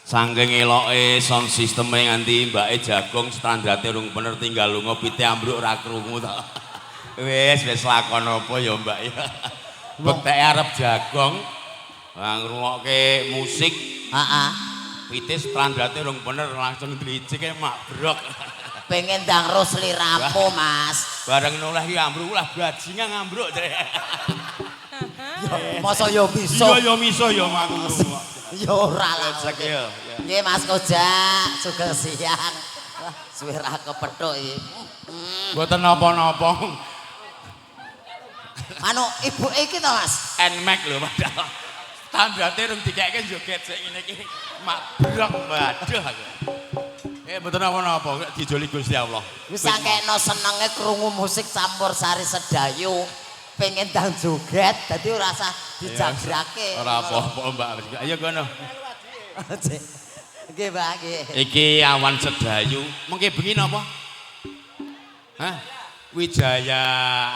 Saking eloke sound systeme nganti mbake jagong standarte rung bener tinggal lunga pite ambruk ora krungu to. Wis wis lakon apa ya Mbak ya. Bekteke arep jagong ngrungokke musik, Heeh. pite standarte rung bener langsung dlicik makbrok. Pengen ndang ro sliramu, Mas. Bareng noleh iki ambruk lah bajingan ambruk jere. Masa yo miso. Iya ya miso ya aku. Ya ora lah. Kocak ya. Nggih Mas Kojak, sugeng siang. Wah, suwe ra kepethuk iki. Mboten napa-napa. Anu ibuke iki to, Mas? Nmax lho padahal. Standarte rung dikekke joget sik ngene iki. Makbrok waduh aku. Mboten napa-napa dijoli Gusti Allah. Wis sakekno senenge krungu musik campur sari sedayu. Pengen ndang joget, dadi ora usah dijagrake. Ora apa-apa Mbak. Ayo kono. Nggih, Mbak, nggih. Iki awan sedayu. Mengke bengi napa? Hah? Wijaya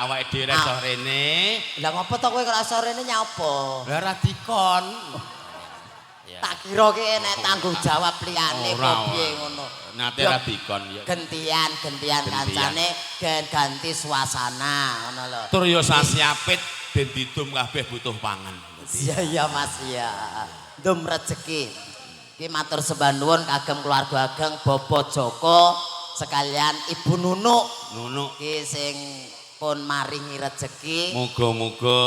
awake dhewe ra iso rene. Lah ngopo to kowe kok iso rene nyapa? Lah ra dikon. Tak kira ki nek tanggung jawab liyane Ora, kok piye ora. ngono. Nate ra dikon ya. Gentian, gentian kancane gen ganti suasana ngono lho. Tur yo sasi apit ben didum kabeh butuh pangan. Iya iya Mas iya. Ndum rejeki. Ki matur sembah nuwun kagem keluarga ageng Bapak Joko sekalian Ibu Nunuk. Nunuk ki sing pun maringi rejeki. Muga-muga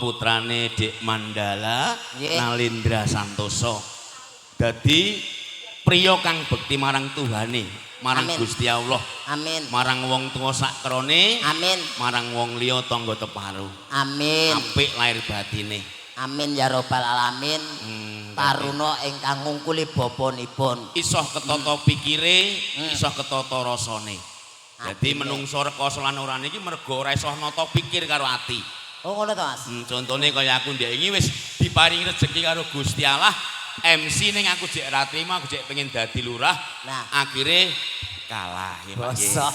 putrane Dik Mandala Nggih. Nalindra Santoso dadi priya kang bekti marang Tuhane, marang Amin. Gusti Allah, Amin. marang wong tuwa sakrone, Amin. marang wong liya tangga teparo. Amin. Apik lahir batine. Amin ya robbal alamin. Taruna ingkang ngungkuli bapanipun. Iso ketata pikire, iso ketata rasane. Dadi Atine. menungso rekoso lan ora niki mergo ora iso nata pikir karo ati. Oh ngono to Mas. Contone kaya aku ndek iki wis diparingi rejeki karo Gusti Allah, MC ning aku jek ra trima, aku jek pengen dadi lurah. Nah. Akhire kalah ya Pak. Bosok.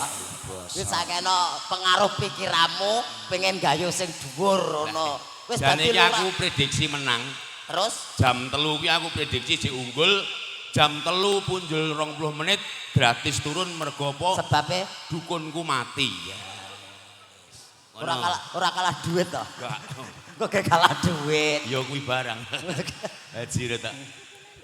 Wis sakeno pengaruh pikiranmu pengen gayo sing dhuwur ngono. Wis Jane dadi iki lurah. aku prediksi menang. Terus Jam 3 ki aku prediksi jek unggul. Jam 3 punjul 20 menit gratis turun mergo apa? sebabe Dukunku mati. Ya. ora kalah duit to. Enggak. Kok gak kalah duit. Ya kuwi barang. Haji ta.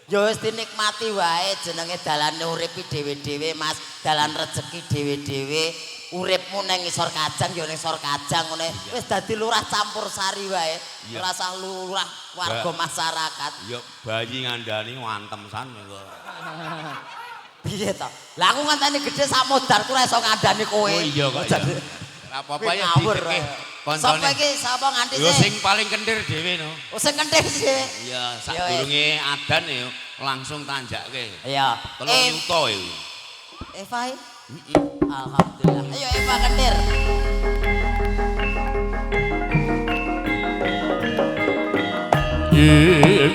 Ya wis dinikmati wae jenenge dalane urip dhewe-dhewe Mas, dalan rejeki dhewe-dhewe. Uripmu nang ngisor kajang ya ning ngisor kajang ngene. Wis dadi lurah campur sari wae. Iya. Ora usah lurah warga masyarakat. Ya bayi ngandani wantem san kok. Piye to? Lah aku ngenteni gedhe sak modarku ora iso ngandani kowe. Oh iya kok. Jadi Ora apa-apa ya ngawur. dikeke Sapa koncone. iki? Sapa nganti Yo sing paling kentir dhewe no. Oh sing kentir sih. Iya, sadurunge adan ya langsung tanjake. Iya. 3 yuta ya. Eva. Alhamdulillah. Ayo Eva kentir. Iya.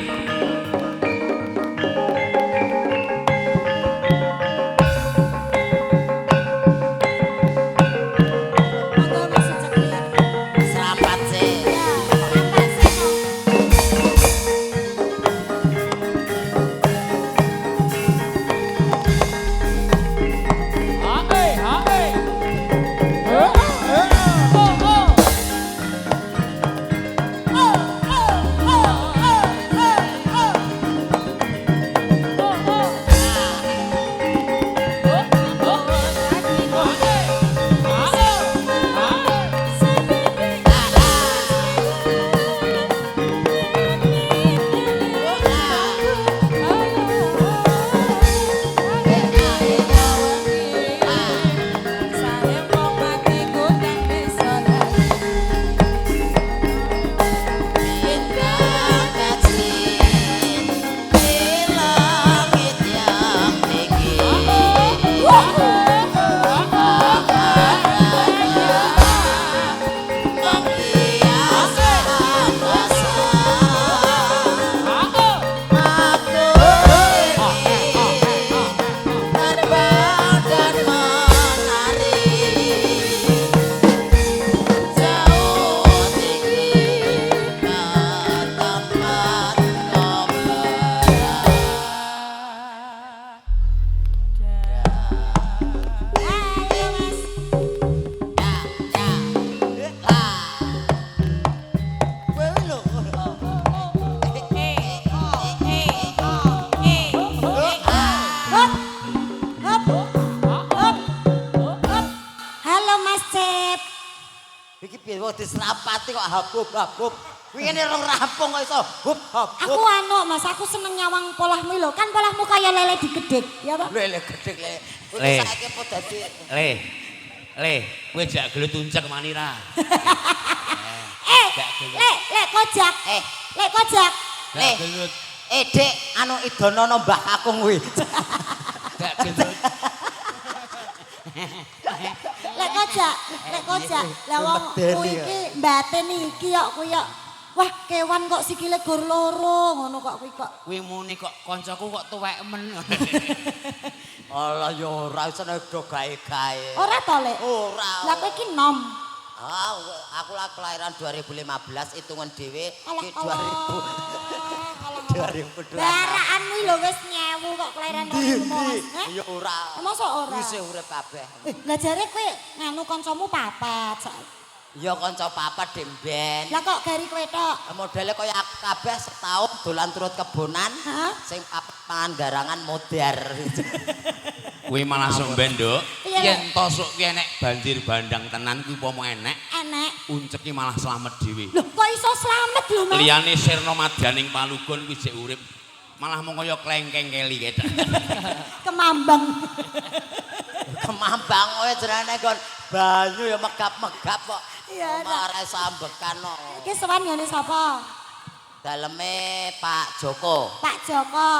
Monggo Mas Ceklir. Serapat sih. Ya, serapat sih. Oh, oh. Oh, oh, oh, oh, oh. Iku diserapati kok habub-habub. Kuwi ngene rong rampung kok iso hub Aku habub. anu Mas, aku seneng nyawang polahmu lho. Kan polahmu kaya lele digedhek, ya Pak? Lele gedhek le. Kuwi Le. saiki po dadi Le. Le, kowe jak gelut uncek manira. Eh, Gak gelut. lek, lek kojak. Eh. Lek kojak. Le. Gak gelut. Eh, Dik, anu idonono Mbah Kakung kuwi. Gak gelut. Lek kojak, lek kojak. Lah wong Medeni kuwi ya. iki mbaten iki kok kuwi kok. Wah, kewan kok sikile gor loro ngono kok kuwi kok. Kuwi muni kok kancaku kok tuwek men. Alah ya ora iso do gawe-gawe. Ora to, Lek? Ora. Lah kowe iki nom. Ah, aku lah kelahiran 2015 hitungan dhewe Alah, ki alah. 2000 Alah. 2026. Barakanmu lho wis nyewu kok kelahiran 2015. Heh? Ya ora. Mosok ora? Wis urip kabeh. Eh, lah jare kowe nganu kancamu papat. Ya kanca papat demben. Lah kok gari kowe tok? Modele kaya aku kabeh setahun dolan turut kebonan. Hah? Sing papat pangan garangan modar. Kuwi malah somben, Nduk. Iya, Lek. Yen tosuk ki enek banjir bandang tenan kuwi umpama enek, Enek. uncek ki malah slamet dhewe. Loh, kok iso slamet lho, Mas? Liyane sirna madyaning palugon kuwi jek urip. Malah mung kaya klengkeng keli ketok. Kemambang. Kemambang kowe jenenge kon banyu ya megap-megap kok. Iya, Omah ora iso ambekan kok. Iki sowan nggone sapa? Daleme Pak Joko. Pak Joko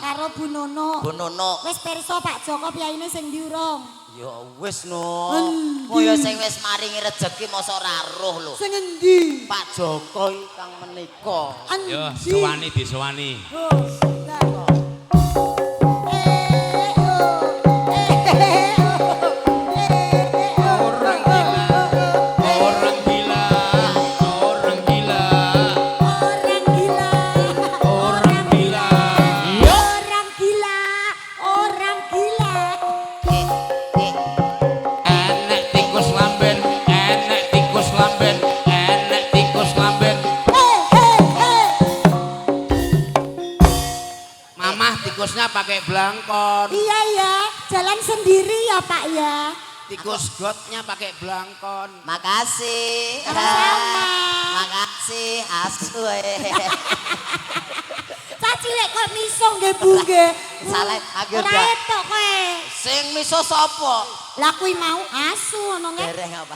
karo Bu Nono. Bu Nono. Wis pirsa Pak Joko piyayine sing ndi urung? Ya wis no. Endi? Kaya sing wis maringi rejeki mosok ora roh lho. Sing endi? Pak Joko ingkang menika. Yo, Endi? sowani disowani. Oh, lah. Eh, oh. Eh, oh. Eh, oh. Orang gila, orang gila, orang gila, Orang gila. orang gila. Orang gila. Orang gila. Eh, eh. Enek tikus lamben, enek tikus lamben, enek tikus lamben. Eh, eh, eh. Mamah tikusnya pakai blangkon, Iya ya, jalan sendiri ya Pak ya. tikus gotnya pakai blangkon. Makasih. Sama-sama. Makasih asu. Cah cilik kok miso nggih Bu nggih. Salah, aku Ora udah. etok kowe. Sing miso sapa? Lah kuwi mau asu ngono nggih. Dereng apa?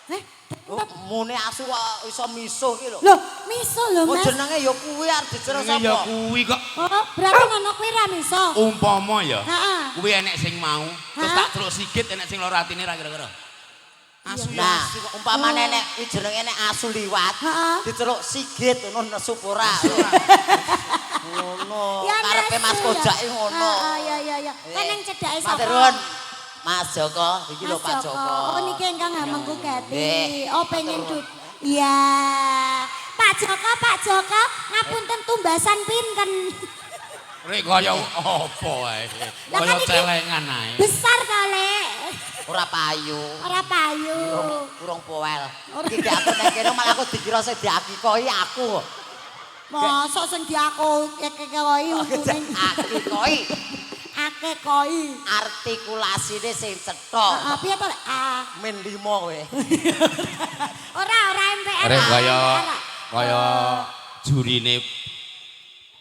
Eh, Oh, mune asu kok iso miso ki lho. Loh, miso lho Oh Mas. jenenge ya kuwi arep diceruk Jenenge ya sapa? kuwi kok Oh, berarti ngono kuwi ra miso. umpama ya. Heeh. Kuwi enek sing mau, terus Hah? tak celuk sigit enek sing lara atine ra kira-kira. Asu ya Nah, asu kok. umpamane nek kuwi jenenge nek asu liwat, Heeh. diceluk sigit ngono nesu apa ora. Ngono. Ya, Karepe Mas nesu ya. Kojak iki ngono. Heeh, ya ya ya. Kan nang cedhake sapa? Matur nuwun. Mas Joko, iki lho Mas Pak Joko. Oh niki ingkang hamengku gati. Nggih. Oh pengen dud. Iya. Pak Joko, Pak Joko, ngapunten tumbasan pinten? Rek kaya apa wae. Lah Kaya kan iki celengan ae. Besar to, Lek. Ora payu. Ora payu. Urung powel. Iki gak aku nek kene malah aku dikira sing diakikoi aku. Mosok sing diakokoi untune Akikoi akekoi. artikulasine sing cetha. Heeh, piye to, Lek? A. Min 5 kowe. Ora, ora MPR. Rek kaya ora. kaya jurine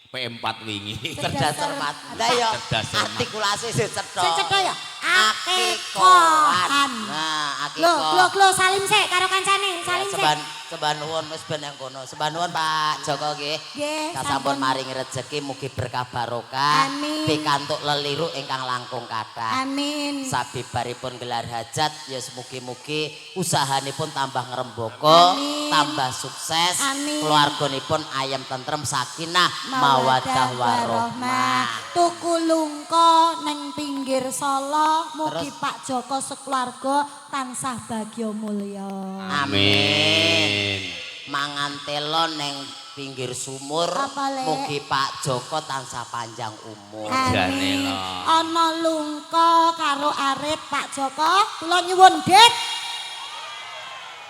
P4 wingi. Cerdas cermat. Lah ya Cerdas cermat. artikulasi sing cetha. Sing cetha ya Akikoan. akikoan. Nah, Lho, akikoh. lho, lho, salim sik karo kancane, salim sik. Seban seban nuwun wis ben yang kono. Seban nuwun Pak Joko nggih. Nggih, Kasampun sampun. maringi rejeki mugi berkah barokah. Amin. Pikantuk leliru ingkang langkung kathah. Amin. Sabibaripun gelar hajat ya mugi-mugi usahanipun tambah ngrembaka, Amin. tambah sukses, Amin. keluarganipun ayem tentrem sakinah, mawaddah warahmah. Tuku lungko neng pinggir Solo, mugi Terus? Pak Joko sekeluarga tansah bagya mulya. Amin. Mangan telo neng pinggir sumur, Apa, Lek? mugi Pak Joko tansah panjang umur. Jane Amin. lho. Ana lungko karo arit Pak Joko, kula nyuwun dit.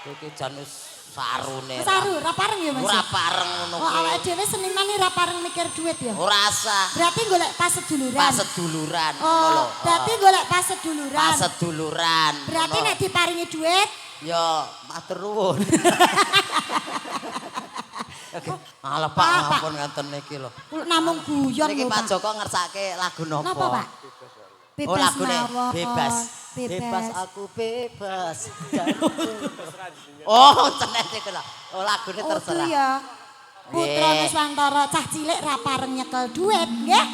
Iki jan wis sarune. Saru, ora pareng ya Mas? Ora pareng ngono Oh, awake kuwi. dhewe seniman iki ora pareng mikir duit ya. Ora asah. Berarti golek paseduluran. Paseduluran ngono lho. Oh, berarti golek paseduluran. Paseduluran. Berarti ngono. nek diparingi duit, Ya, matur nuwun. Alah Pak, ampun ngaten niki lho. Namung guyon lho. Niki Pak Joko ngersake lagu napa? Napa, Pak? Bebas. Oh, lagune bebas. Bebas aku bebas. Oh, tenan iki lho. Oh, lagune terserah. Oh, ya. Putra Nuswantara cah cilik ra pareng nyekel duit, nggih?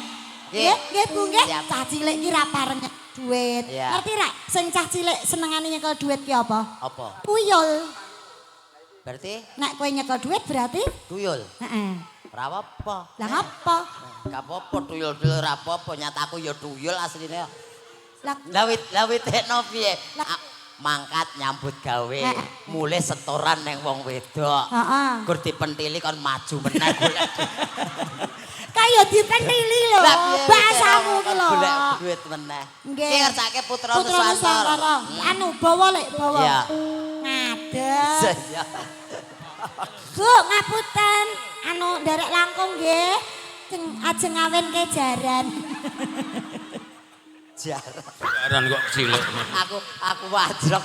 Nggih, nggih Bu nggih. Cah cilik iki ra pareng duit. Ngerti ra? Sing cah cilik senengane nyekel duit ki apa? Apa? Tuyul. Berarti nek kowe nyekel duit berarti tuyul. Heeh. Ora apa-apa. Lah ngapa? Gak apa-apa tuyul-tuyul ora apa-apa, nyataku ya tuyul asline. Lah lah witekno piye? Mangkat nyambut gawe, mulih setoran nang wong wedok. Heeh. Gur dipentili kon maju meneh golek. Kaya dipentili lho, bahasamu ki lho. Golek duit meneh. Nggih. Ki ngersake Putra Nuswantara. Anu bawa lek bawa. Iya. Ngadeg. Bu, ngapunten. Anu nderek langkung nggih. Ajeng ngawinke jaran. Jaran. Jaran kok cilik. Aku wajrok.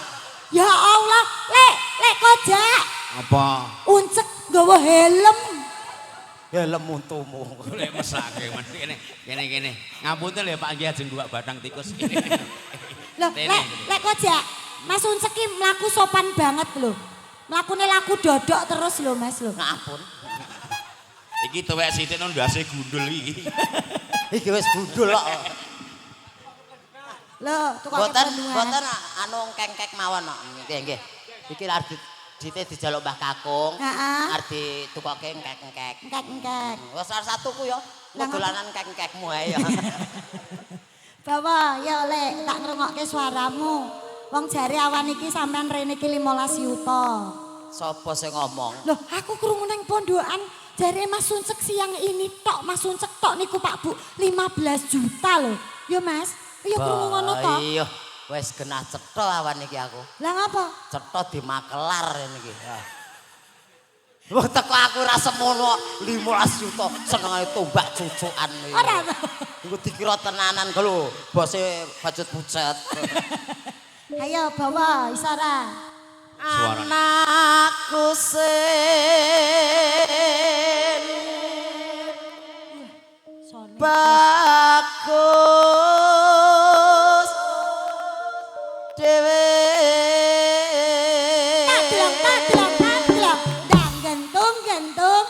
Ya Allah, lek lek kojak. Apa? Uncek nggawa helm. Helm untumu. Lek mesake men kene kene kene. Ngapunten lho Pak nggih ajeng guwak batang tikus. Lho, lek lek kojak, Mas Uncek ki mlaku sopan banget lho. Mlakune laku dodok terus lho Mas lho. Ngampun. Iki tuwek sithik nang ndase gundul iki. Iki wis gundul kok. Lho, tukoke boten boten anu kengkek mawon kok. Nggih, nggih. Iki arep dite dijaluk Mbah Kakung. Heeh. Arep ditukoke engkek-engkek. Engkek-engkek. Wis arep satuku ya. Dolanan engkek-engkekmu ae ya. Bawa ya lek tak ngrungokke suaramu. Wong jare awan iki sampean rene iki 15 yuta. Sopo sing ngomong? Loh, aku krungu nang pondokan jare Mas Uncek siang ini tok, Mas Uncek tok niku Pak Bu 15 juta lho. Ya Mas, ya krungu ngono to. Iya, wis genah cetha awan iki aku. Lah ngapa? Cetha dimakelar niki. Wah teko aku ora semono 15 juta senengane tombak cucukan iki. Ora to. Iku dikira tenanan lho, bose bacut pucet. Ayo bawa iso ora? Anakku sing bagus dhewe. Tadlong tadlong tadlong ndang gentung gentung.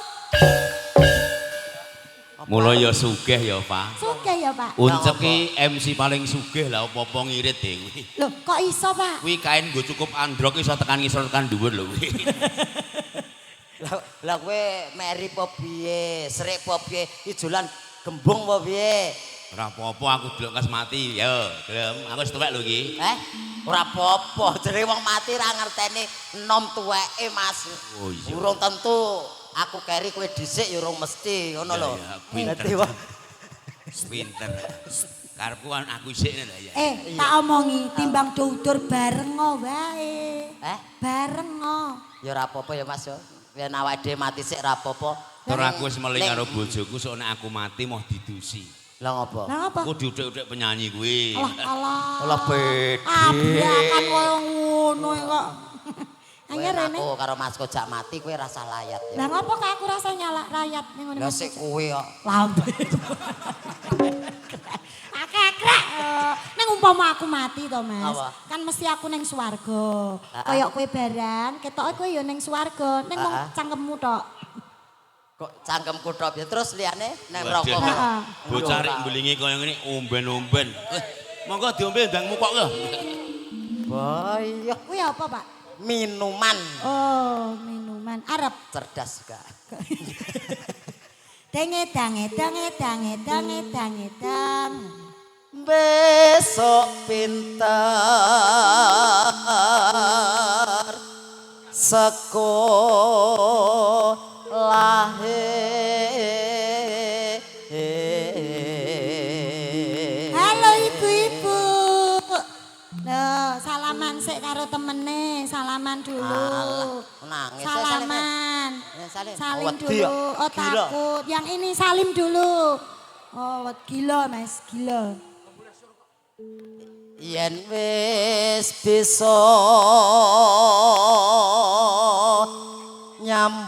Mula ya sugih ya, Pak. Sugih ya, Pak. Uncek ki MC paling sugih lah apa-apa ngirit dhewe. Lho, kok iso, Pak? Kuwi kain nggo cukup androk iso tekan ngisor tekan dhuwur lho kuwi. Lah kowe meri apa piye? Srik apa piye? Ijolan gembung apa piye? Ora apa-apa aku delok kas mati. Yo, gelem. Aku wis tuwek lho iki. Eh? Ora apa-apa, jenenge wong mati ra ngerteni enom tuweke, Mas. Oh iya. Urung tentu aku keri kowe dhisik ya urung mesti, ngono lho. Pinter. Pinter. Karepku kan aku isik lho ya. Eh, tak omongi timbang doudur bareng wae. Eh? Bareng. Ya ora apa-apa ya Mas ya. Yen awake dhewe mati sik ora apa-apa. Tur aku wis meling karo bojoku sok nek aku mati moh didusi. Lah ngopo? Lah ngopo? Aku diuthik-uthik penyanyi kuwi. Alah alah. Alah bedi. Abrakan koyo ngono kok. Ayo rene. Aku karo Mas Kojak mati kowe rasa layat ya. Lah ngopo kok aku rasa nyala rayat ning ngene. Lah sik kowe kok. Lambe. Akeh-krek. Ning umpama aku mati to Mas. Apa? Kan mesti aku ning swarga. Kaya kowe barang, ketoke kowe ya ning swarga, ning mung cangkemmu tok. Kok cangkemku tok ya terus liyane nang rokok. Bocah rek mbelingi kaya ngene omben-omben. Monggo diombe ndangmu kok lho. Boyo. Kuwi apa, Pak? Minuman. Oh, minuman Arab. Cerdas juga. Denge dange dange dange dange dange dang. Besok pinter sekolahe. Halo ibu-ibu. Loh, salaman sik karo temene, salaman dulu. Alah, nangis. Salaman. Salim. Salim dulu. Oh, takut. Yang ini salim dulu. Oh, gila Mas, gila. Yen wis bisa nyambut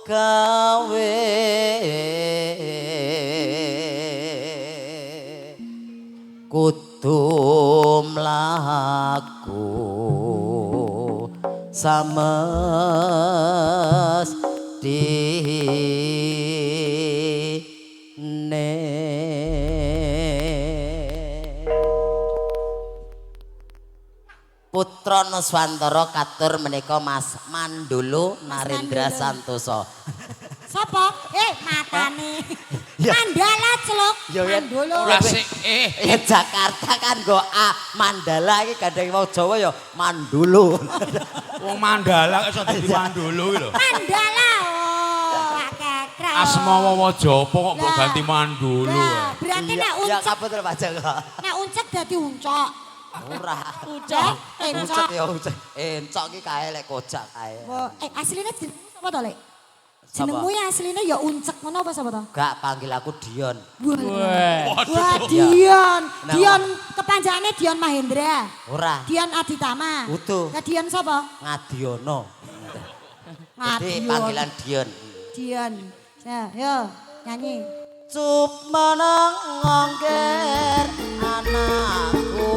gawe kudu mlaku samestine. Putra Nuswantara katur menika Mas Mandolo Narendra Santoso. Sapa? Matane. Mandala celuk. Mandolo. Ora sik Ya Jakarta kan nggo A, Mandala iki gandeng wong Jawa ya Mandolo. Wong Mandala kok iso dadi Mandolo iki lho. Mandala. Oh, akeh. Asma wawa Japa kok mbok ganti Mandolo. Berarti nek uncek. Ya kaputra Pak Joko. Nek uncek dadi uncok. Ora. Ucek, encok ya ucek. Encok iki kae lek kojak kae. Asline jenengmu sapa to, Lek? Jenengmu ya asline ya uncek ngono apa sapa to? Gak, panggil aku Dion. Wah, Dion. Dion kepanjangane Dion Mahendra. Ora. Dion Aditama. Utuh. Lah Dion sapa? Ngadiono. Jadi panggilan Dion. Dion. Ya, yo nyanyi. Cup meneng ngongker anakku.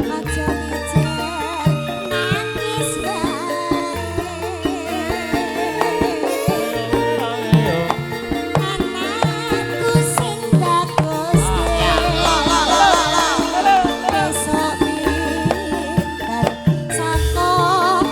Aja mijer nangis wae. Anakku sing bagus besok pinter sakolah.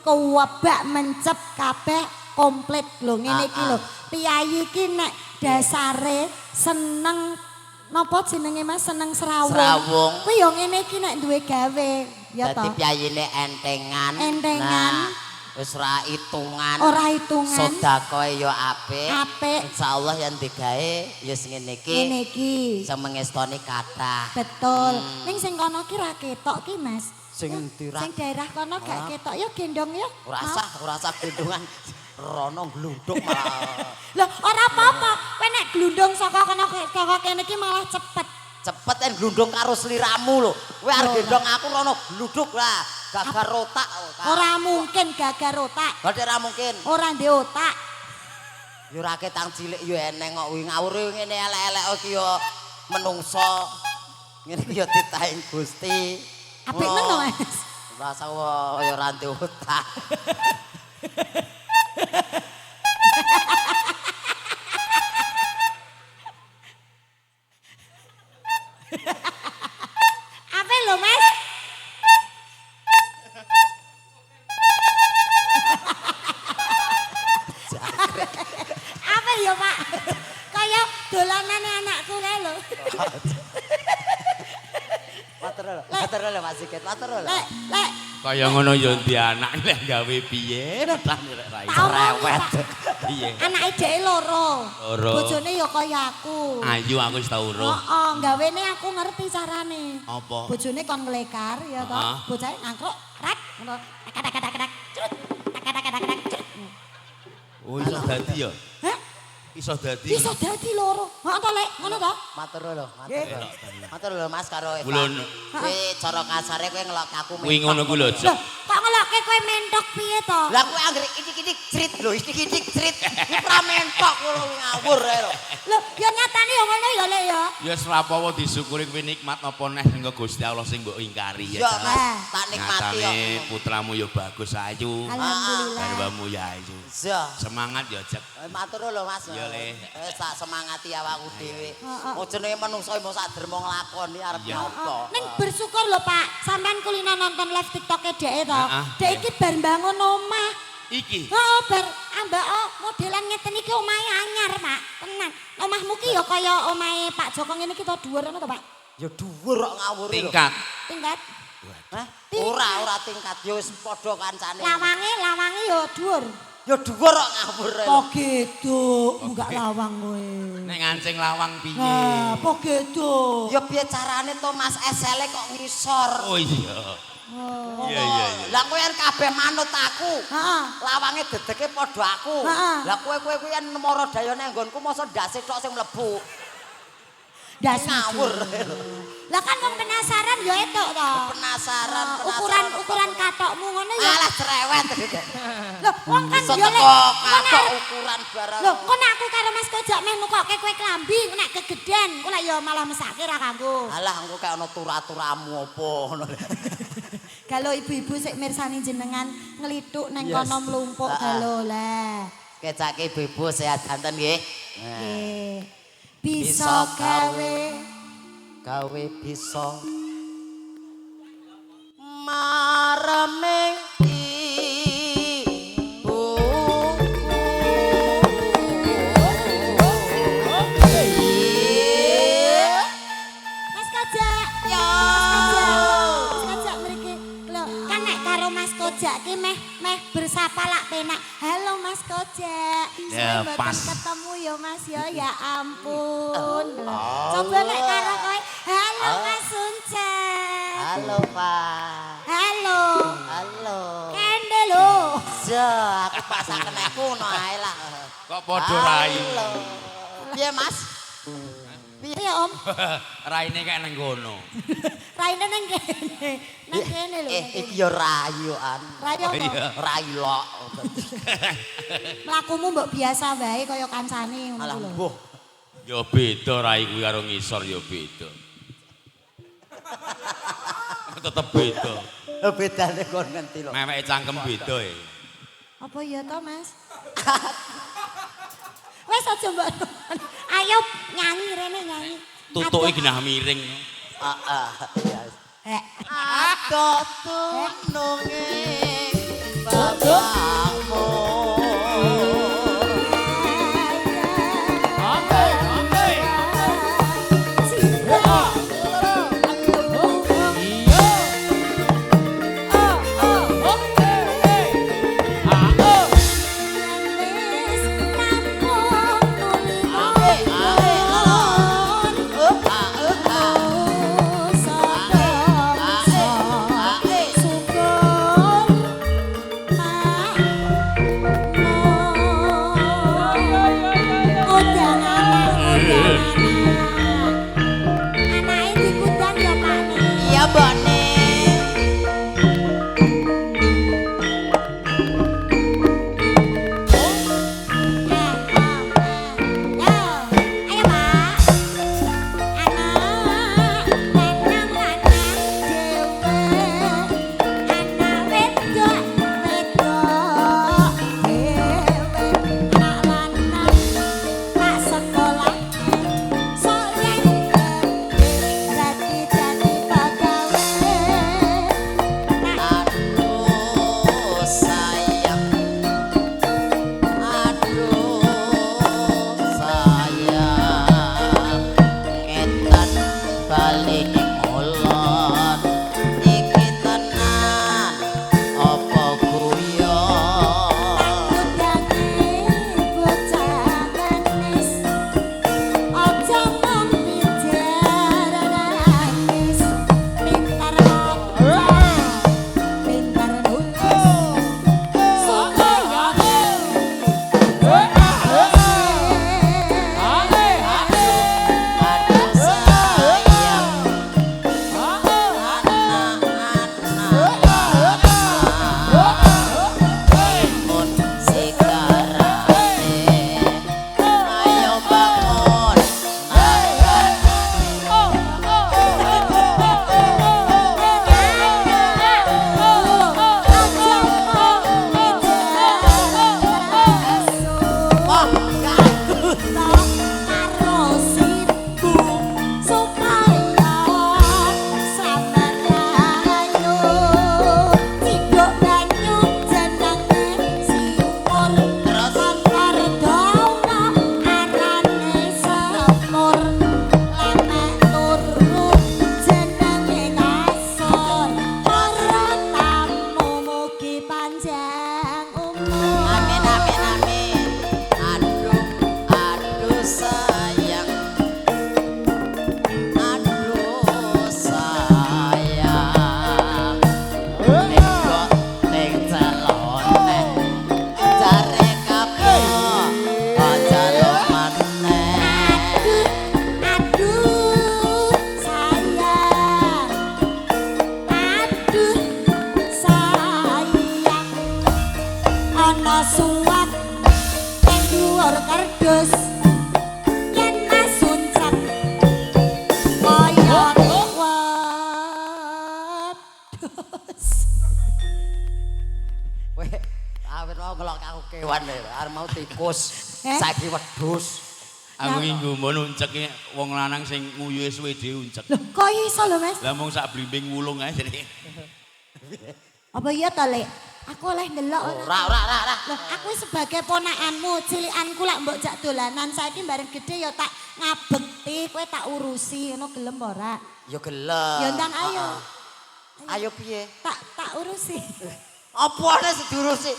Kewebak mencep kabeh komplit lho ngene iki lho. Piyayi iki nek dasare seneng napa jenenge Mas, seneng srawung. Kuwi ya ngene iki nek duwe gawe ya to. Dadi piyayine entengan. Entengan. Nah, wis ora hitungan. Ora hitungan. Sedekahe ya apik. Apik. Insyaallah yen digawe ya sing ngene iki. Ngene iki. Sing mengestoni kathah. Betul. Ning sing kono ki ra ketok ki Mas. Sing sing daerah kono gak ketok ya gendong ya. Ora sah gendongan. Rono glundung malah. Lho, ora apa-apa. Kowe nek glundung saka kono saka kene iki malah cepet. Cepet en glundung karo sliramu lho. Kowe arep gendong aku rono gluduk lah. Gagar otak. Ora mungkin gagar otak. Berarti ora mungkin. Ora ndek otak. Ya ora ketang cilik ya eneng kok kuwi ngawur ngene elek-elek iki ya menungso. Ngene iki ya titahing Gusti. Apik men to, Mas. Rasa kaya ora ndek otak. Apa lho, Mas? Apa ya, Pak? Kaya dolanane anakku kae lho. Matur lho Mas Sigit, matur lho. Lek, lek. Kaya ngono ya ndi anak lek gawe piye petane rek ra iso. Rewet. Piye? Anake dheke loro. Bojone ya kaya aku. Ayu aku wis tau ro. Heeh, gawene aku ngerti carane. Apa? Bojone kon nglekar ya to. Bocahe ngangkruk, rat ngono. Tak tak tak tak. Curut. Tak tak tak tak curut. Oh iso dadi ya? Hah? Iso dadi. Iso dadi loro. Heeh to, Lek, ngono to? Matur lho, matur. Matur lho Mas karo Eva. Kowe cara kasare kowe ngelokke aku Kuwi ngono kuwi lho, Lho, kok ngelokke kowe mentok piye to? Lah kowe anggere itik-itik crit lho, itik-itik crit. Kuwi pra mentok ngono ngawur ae lho. Lho, ya nyatane ya ngono ya, Lek ya. Ya wis rapopo disyukuri kuwi nikmat apa neh sing Gusti Allah sing mbok ingkari ya. Ya Mas, tak nikmati Nyatane putramu ya bagus ayu. Alhamdulillah. Garwamu ya ayu. Iya. Semangat ya, Cek. Matur lho Mas. Iya, Le. Wis tak semangati awakku dhewe. Oh jenenge menungso mung sak dermo nglakoni arep nyoba. Ning bersyukur lho Pak, sampean kulino nonton live TikToke dheke to. Dhek iki bar mbangun omah. Iki. Heeh, bar ambak modelan ngeten iki omahe anyar, Pak. Tenan. Omahmu ki ya kaya omahe Pak Joko ngene iki to dhuwur ngono to, Pak? Ya dhuwur kok ngawur lho. Tingkat. Tingkat. Hah? Ora, ora tingkat ya wis padha kancane. Lawange ya dhuwur. Ya dhuwur kok ngawur lho. Kok gitu, buka lawang kowe. Nek ngancing lawang piye? Nah, kok gitu. Ya piye carane to Mas esele kok ngisor. Oh iya. Iya iya iya. Lah kowe kan kabeh manut aku. Heeh. Lawange dedeke padha aku. Heeh. Lah kowe kowe kuwi yen mara dayane nggonku mosok ndase tok sing mlebu. Das Ngawur. Lah kan wong penasaran ya etok to. Penasaran, Ukuran ukuran katokmu ngono ya. Alah cerewet. Lho, wong kan ya lek katok ukuran barang. Lho, kok nek aku karo Mas Kojak meh nukokke kowe klambi, nek kegeden, kok lek ya malah mesake ra kanggo. Alah engko kaya ana tura-turamu apa ngono. Galo ibu-ibu sik mirsani jenengan nglithuk nang kono mlumpuk galo lah. Kecake ibu-ibu sehat danten nggih. Nggih. Bisa gawe gawe bisa mareming ibuku. Mas Kojak. Ya. Mas Kojak mriki. Lho, kan nek karo Mas Kojak ki meh meh bersapa lak penak. Halo Mas Kojak. Ya, mboten pas. Ketemu ya Mas ya, ya ampun. Coba nek karo kowe, halo Mas Suncen. Halo Pak. Halo. Halo. Kende lho. Ja, aku pasak keneku ngono ae lah. Kok padha rai. Halo. Piye Mas? Piye Om? Raine kayak nang kono. Raine nang kene. Nang kene lho. Iki ya rayuan. Rayu apa? Iya. Rai lok. Mlakumu mbok biasa wae kaya kancane ngono Alah lho. mbuh. Ya beda rai kuwi karo ngisor ya beda. Tetep beda. Lho bedane kon ngendi lho. Meweke cangkem beda e. Apa ya to, Mas? Wes aja mbok. Ayo nyanyi rene nyanyi. Tutuke genah miring. Heeh. Ya. Hek. Adoh tununge bapakmu. Syukur. Kewan arep mau tikus. Eh? Saiki wedhus. Aku iki nggumun uncek iki wong lanang sing nguyuhe suwe dhewe uncek. Loh, kok iso lho, Mas? Lah mung sak blimbing wulung ae jadi. Apa iya to, Lek? Aku oleh ndelok ora? Ora ora ora ora. Loh, aku sebagai ponakanmu, cilikanku lak mbok jak dolanan, saiki bareng gede ya tak ngabekti, kowe tak urusi, ngono gelem ora? Ya gelem. Ya ndang ayo. Ayo piye? Tak tak urusi. Apa ana sing diurusi?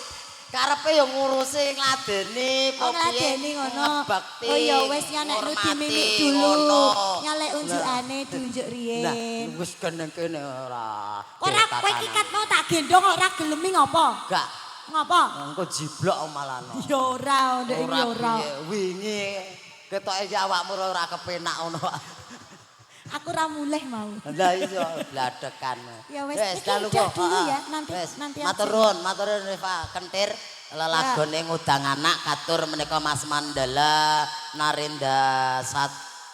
Karepe ya ngurusi ngladeni Oh apa piye? ngladeni ngono. Ngebakti. Oh ya wis ya nek nu dimimik dulu. ngono. Nyalek unjukane diunjuk Nah, riyen. wis kene kene ora. Ora kowe iki kat mau tak gendong ora gelemi ngopo? Gak. Ngopo? Engko jiblok malah. Ya ora, ndek iki ora. piye, wingi ketoke iki awakmu ora kepenak ngono. Aku ora mulih mau. Lah iya bladekan. Ya wis, iki udah dulu ya, nanti nanti aja. Matur nuwun, matur nuwun Reva Kentir lelagone ngundang anak katur menika Mas Mandala Narendra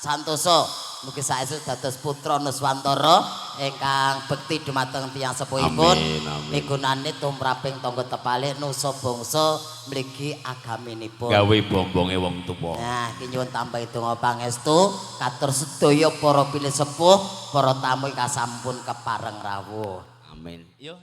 Santoso. Mugi saestu dados putra Nuswantara ingkang bekti dumateng tiyang sepuhipun. Migunani tumraping tangga tepalih nusa bangsa mligi agaminipun. Gawe bombonge wong tuwa. Nah, iki nyuwun tambahi donga pangestu katur sedaya para pilih sepuh, para tamu ingkang sampun kepareng rawuh. Amin. Yo.